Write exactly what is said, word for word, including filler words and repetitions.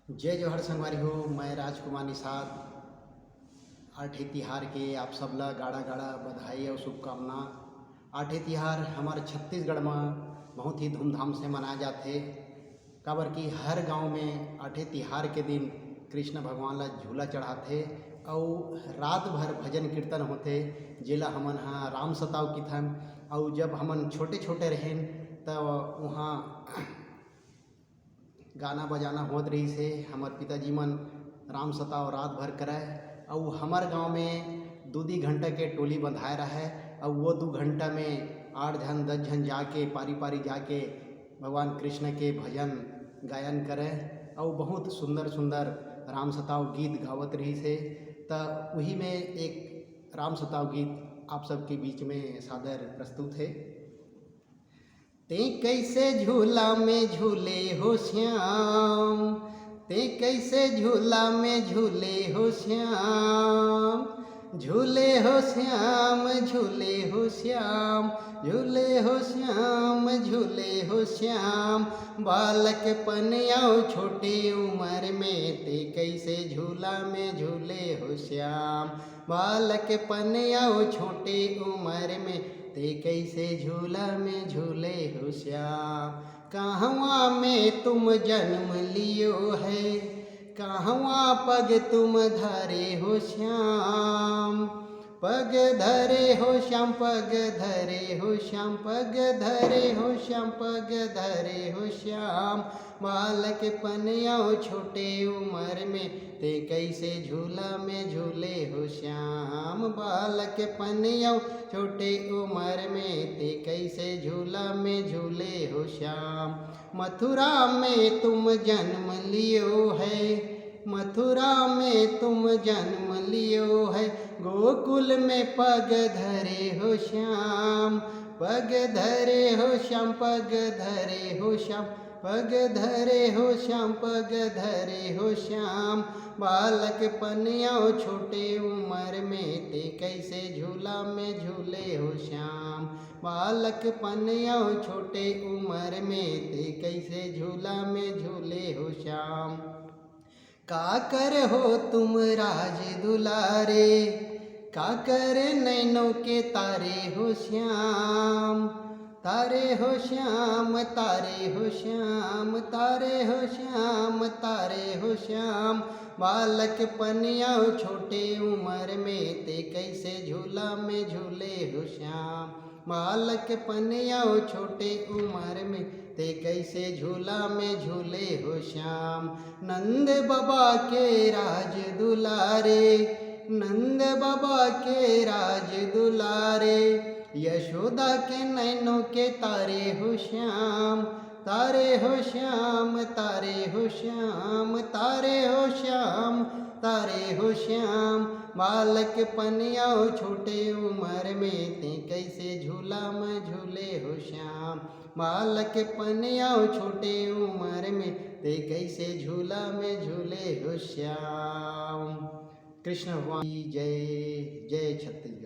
जय जोहार संगवारी हो, मैं राजकुमार निषाद। आठे तिहार के आप सब ला गाड़ा गाड़ा बधाई अउ शुभकामना। आठे तिहार हमर छत्तीसगढ़ म बहुत ही धूमधाम से मनाए जाथे, काबर कि हर गांव में आठे तिहार के दिन कृष्ण भगवान ला झूला चढ़ाथे अउ रात भर भजन कीर्तन होथे, जेला हमन ह राम सताव किथन। अउ जब हमन छोटे छोटे रहेन त उहाँ गाना बजाना होत रहिस हे। हमर पिताजी मन राम सताव रात भर करय, अउ हमर गांव में दू दी घंटा के टोली बंधाए रहय, अउ वो दू घंटा में आठ झन दस झन जाके पारी पारी जाके भगवान कृष्ण के भजन गायन करय, अउ बहुत सुंदर सुंदर राम सताव गीत गावत रहिस हे। त उही में एक राम सताव गीत आप सबके बीच में सादर प्रस्तुत हे। ते कैसे झूला में झूले हो श्याम, ते कैसे झूला में झूले हो श्याम, झूले हो श्याम, झूले हो श्याम, झूले हो श्याम, झूले हो श्याम। बालक पन अउ छोटे उम्र में ते कैसे झूला में झूले हो श्याम, बालक पन अउ छोटे उम्र में ते कैसे झूला में झूले हो श्याम। कहवा में तुम जन्म लियो है, कहवा पग तुम धरे हो श्याम, पग धरे हो श्याम, पग धरे हो श्याम, पग धरे हो श्याम, पग धरे हो श्याम। बालक पन अउ छोटे उम्र में ते कैसे झूला में झूले हो श्याम, बालक पन अउ छोटे उम्र में ते कैसे झूला में झूले हो श्याम। मथुरा में तुम जन्म लियो है, मथुरा में तुम जन्म लियो है, गोकुल में पग धरे हो श्याम, पग धरे हो श्याम, पग धरे हो श्याम, पग धरे हो श्याम, पग धरे हो श्याम। बालक पन अउ छोटे उम्र में ते कैसे झूला में झूले हो श्याम, बालक पन अउ छोटे उम्र में ते कैसे झूला में झूले हो श्याम। काकर हो तुम राज दुलारे, काकर नैनों के तारे हो श्याम, तारे हो श्याम, तारे हो श्याम, तारे हो श्याम, तारे हो श्याम। बालक पन अउ छोटे उम्र में ते कैसे झूला में झूले हो श्याम, बालक पन अउ छोटे उम्र में ते कैसे झूला में झूले हो श्याम। नंद बाबा के राज दुलारे, नंद बाबा के राज दुलारे, यशोदा के नैनों के तारे हो श्याम, तारे हो श्याम, तारे हो श्याम, तारे हो श्याम, तारे हो श्याम। बालक पन अउ छोटे उम्र में ते कैसे झूला में झूले हो श्याम, बालक पन अउ छोटे उम्र में ते कैसे झूला में झूले हो श्याम। कृष्ण भगवान की जय। जय छत्तीसगढ़।